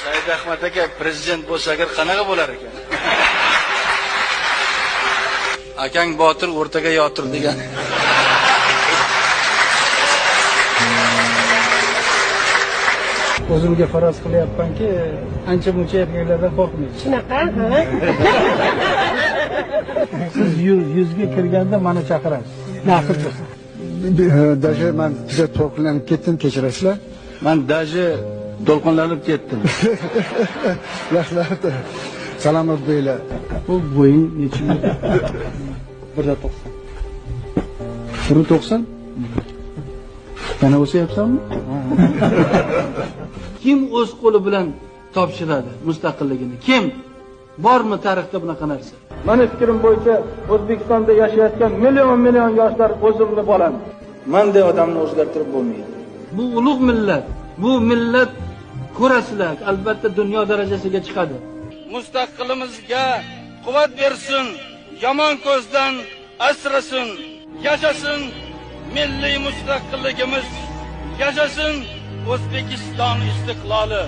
Said Ahmad aka prezident bo'lsa agar qanaqa bo'lar ekan? Akang botir o'rtaga yotir degan. O'zimga faraz qilyapmanki, ancha-muncha erkaklardan qo'rqmaysiz. Shunaqa, ha? Siz yuzga kirganda meni chaqirasiz. Nasib bo'lsa. Даже men juda to'lqinlanib ketdim, kechirasizlar. Men даже to'lqinlanib ketdim. Rahmat. Salomat bo'linglar. Bu bo'ying necha? 1.90. 1.90? Yana o'sayapsanmi? Kim o'z qo'li bilan topshiradi mustaqilligini? Kim? Bormi tarixda bunaqa narsa? Meni fikrim bo'yicha O'zbekistonda yashayotgan million-million yoshlar o'zimni bolam. Menday odamni o'zgartirib bo'lmaydi. Bu ulug' millat, bu millat ko'rasizlar, albatta dunyo darajasiga chiqadi. Mustaqilligimizga quvvat bersin, yomon ko'zdan asrasin, yashasin milliy mustaqilligimiz, yashasin O'zbekiston istiqloli.